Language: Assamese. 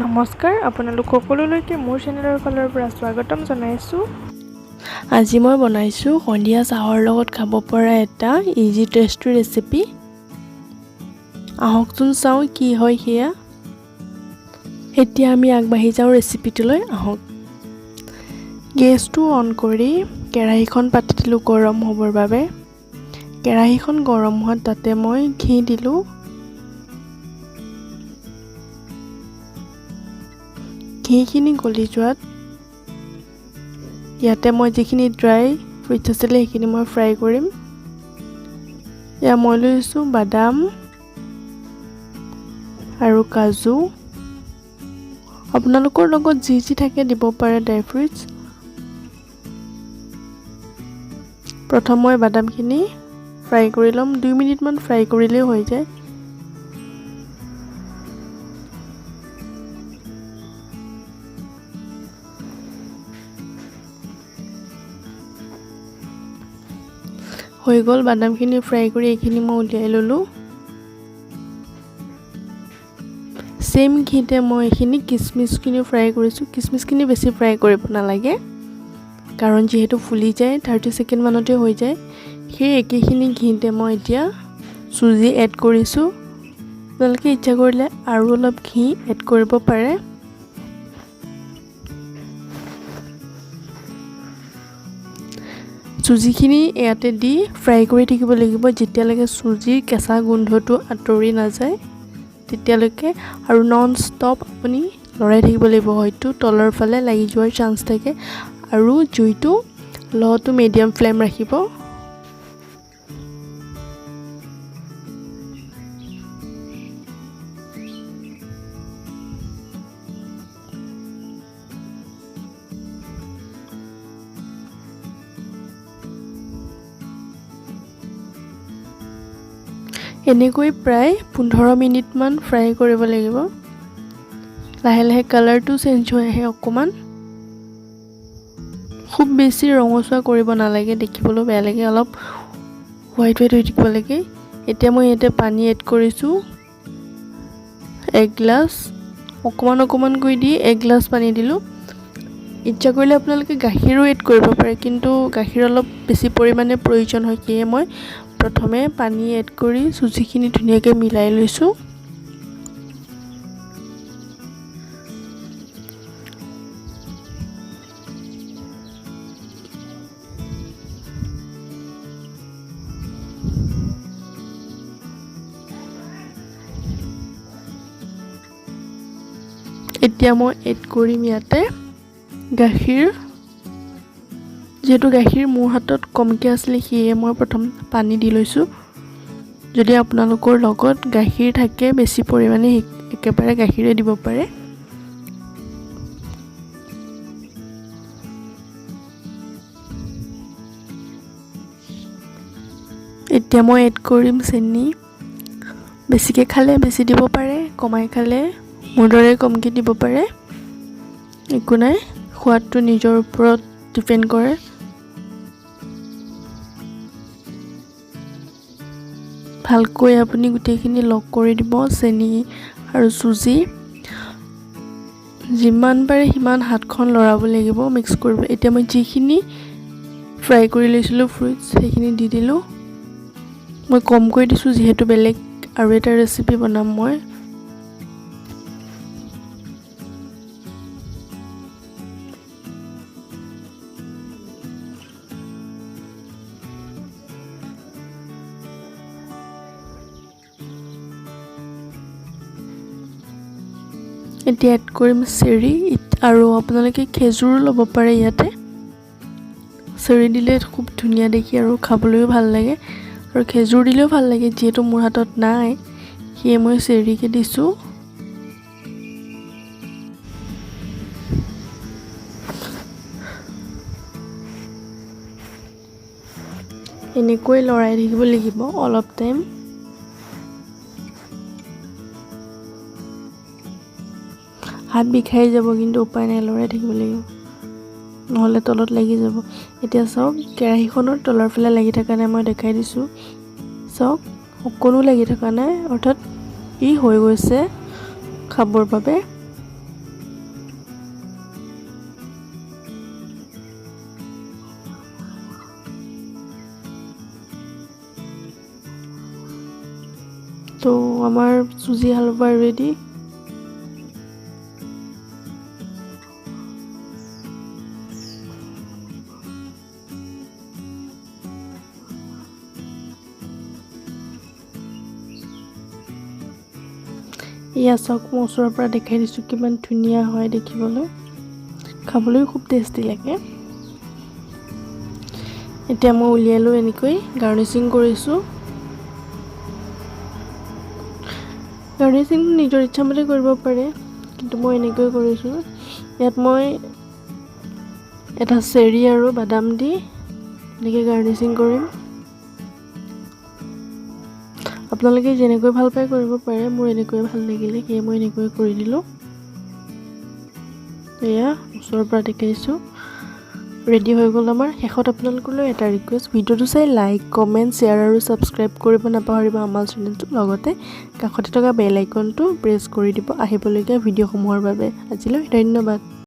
নমস্কাৰ, আপোনালোক সকলোলৈকে মোৰ চেনেলৰ ফালৰ পৰা স্বাগতম জনাইছোঁ। আজি মই বনাইছোঁ সন্ধিয়া চাহৰ লগত খাব পৰা এটা ইজি টেষ্টি ৰেচিপি। আহকচোন চাওঁ কি হয় সেয়া। এতিয়া আমি আগবাঢ়ি যাওঁ ৰেচিপিটোলৈ। আহক, গেছটো অন কৰি কেৰাহীখন পাতি দিলোঁ গৰম হ'বৰ বাবে। কেৰাহীখন গৰম হোৱাত তাতে মই ঘি দিলোঁ। ঘিখিনি গলি যোৱাত ইয়াতে মই যিখিনি ড্ৰাই ফ্ৰুইটছ আছিলে, সেইখিনি মই ফ্ৰাই কৰিম। এয়া মই লৈছোঁ বাদাম আৰু কাজু। আপোনালোকৰ লগত যি যি থাকে দিব পাৰে ড্ৰাই ফ্ৰুইটছ। প্ৰথম মই বাদামখিনি ফ্ৰাই কৰি ল'ম। 2 মিনিটমান ফ্ৰাই কৰিলেই হৈ যায়। হৈ গ'ল, বাদামখিনি ফ্ৰাই কৰি এইখিনি মই উলিয়াই ল'লোঁ। ছেইম ঘিতে মই এইখিনি কিচমিচখিনি ফ্ৰাই কৰিছোঁ। কিচমিচখিনি বেছি ফ্ৰাই কৰিব নালাগে, কাৰণ যিহেতু ফুলি যায়, 30 ছেকেণ্ডমানতে হৈ যায়। সেই একেখিনি ঘিতে মই এতিয়া চুজি এড কৰিছোঁ। আপোনালোকে ইচ্ছা কৰিলে আৰু অলপ ঘি এড কৰিব পাৰে। চুজিখিনি ইয়াতে দি ফ্ৰাই কৰি থাকিব লাগিব, যেতিয়ালৈকে চুজিৰ কেঁচা গোন্ধটো আঁতৰি নাযায় তেতিয়ালৈকে। আৰু নন ষ্টপ আপুনি লৰাই থাকিব লাগিব, হয়তো তলৰ ফালে লাগি যোৱাৰ চান্স থাকে। আৰু জুইটো ল' টু মিডিয়াম ফ্লেম ৰাখিব। এনেকৈ প্ৰায় 15 মিনিটমান ফ্ৰাই কৰিব লাগিব। লাহে লাহে কালাৰটো চেঞ্জ হৈ আহে অকণমান। খুব বেছি ৰঙচুৱা কৰিব নালাগে, দেখিবলৈও বেয়া লাগে। অলপ হোৱাইট হোৱাইট হৈ থাকিব লাগে। এতিয়া মই ইয়াতে পানী এড কৰিছোঁ এগিলাচ। অকণমান অকণমানকৈ দি এগিলাচ পানী দিলোঁ। ইচ্ছা কৰিলে আপোনালোকে গাখীৰো এড কৰিব পাৰে, কিন্তু গাখীৰ অলপ বেছি পৰিমাণে প্ৰয়োজন হয়। সেয়ে মই প্ৰথমে পানী এড কৰি চুজিখিনি ধুনীয়াকৈ মিলাই লৈছোঁ। এতিয়া মই এড কৰিম ইয়াতে গাখীৰ। যিহেতু গাখীৰ মোৰ হাতত কমকৈ আছিলে, সেয়ে মই প্ৰথম পানী দি লৈছোঁ। যদি আপোনালোকৰ লগত গাখীৰ থাকে বেছি পৰিমাণে, একেবাৰে গাখীৰে দিব পাৰে। এতিয়া মই এড কৰিম চেনি। বেছিকৈ খালে বেছি দিব পাৰে, কমাই খালে মোৰ দৰে কমকৈ দিব পাৰে। একো নাই, সোৱাদটো নিজৰ ওপৰত ডিপেণ্ড কৰে। ভালকৈ আপুনি গোটেইখিনি লগ কৰি দিব চেনি আৰু চুজি। যিমান পাৰে সিমান হাতখন লৰাব লাগিব মিক্স কৰিব। এতিয়া মই যিখিনি ফ্ৰাই কৰি লৈছিলোঁ ফ্ৰুইটছ, সেইখিনি দি দিলোঁ। মই কমকৈ দিছোঁ, যিহেতু বেলেগ আৰু এটা ৰেচিপি বনাম মই। এতিয়া এড কৰিম চেৰি, আৰু আপোনালোকে খেজুৰো ল'ব পাৰে ইয়াতে। চেৰি দিলে খুব ধুনীয়া দেখি আৰু খাবলৈও ভাল লাগে, আৰু খেজুৰ দিলেও ভাল লাগে। যিহেতু মোৰ হাতত নাই, সেয়ে মই চেৰিকে দিছোঁ। এনেকৈ লৰাই থাকিব লাগিব অলপ টাইম। হাত বিষাই যাব, কিন্তু উপায় নাই, লৰাই থাকিব লাগিব, নহ'লে তলত লাগি যাব। এতিয়া চাওক, কেৰাহীখনৰ তলৰ ফালে লাগি থকা নাই, মই দেখাই দিছোঁ। চাওক, অকণো লাগি থকা নাই, অৰ্থাৎ ই হৈ গৈছে খাবৰ বাবে। আমাৰ চুজি হালৱা ৰেডি। এয়া চাওক, মই ওচৰৰ পৰা দেখাই দিছোঁ, কিমান ধুনীয়া হয় দেখিবলৈ, খাবলৈও খুব টেষ্টি লাগে। এতিয়া মই উলিয়াই লৈ এনেকৈ গাৰ্নিচিং কৰিছোঁ। গাৰ্নিচিং নিজৰ ইচ্ছামতে কৰিব পাৰে, কিন্তু মই এনেকৈ কৰিছোঁ। ইয়াত মই এটা চেৰি আৰু বাদাম দি এনেকৈ গাৰ্নিচিং কৰিম। আপোনালোকে যেনেকৈ ভাল পায় কৰিব পাৰে, মোৰ এনেকৈ ভাল লাগিলে সেয়ে মই এনেকৈ কৰি দিলোঁ। এয়া ওচৰৰ পৰা দেখাইছোঁ, ৰেডি হৈ গ'ল আমাৰ। শেষত আপোনালোকলৈ এটা ৰিকুৱেষ্ট, ভিডিঅ'টো চাই লাইক, কমেণ্ট, শ্বেয়াৰ আৰু ছাবস্ক্ৰাইব কৰিব নাপাহৰিব আমাৰ চেনেলটো। লগতে কাষতে থকা বেল আইকনটো প্ৰেছ কৰি দিব আহিবলগীয়া ভিডিঅ'সমূহৰ বাবে। আজিলৈ ধন্যবাদ।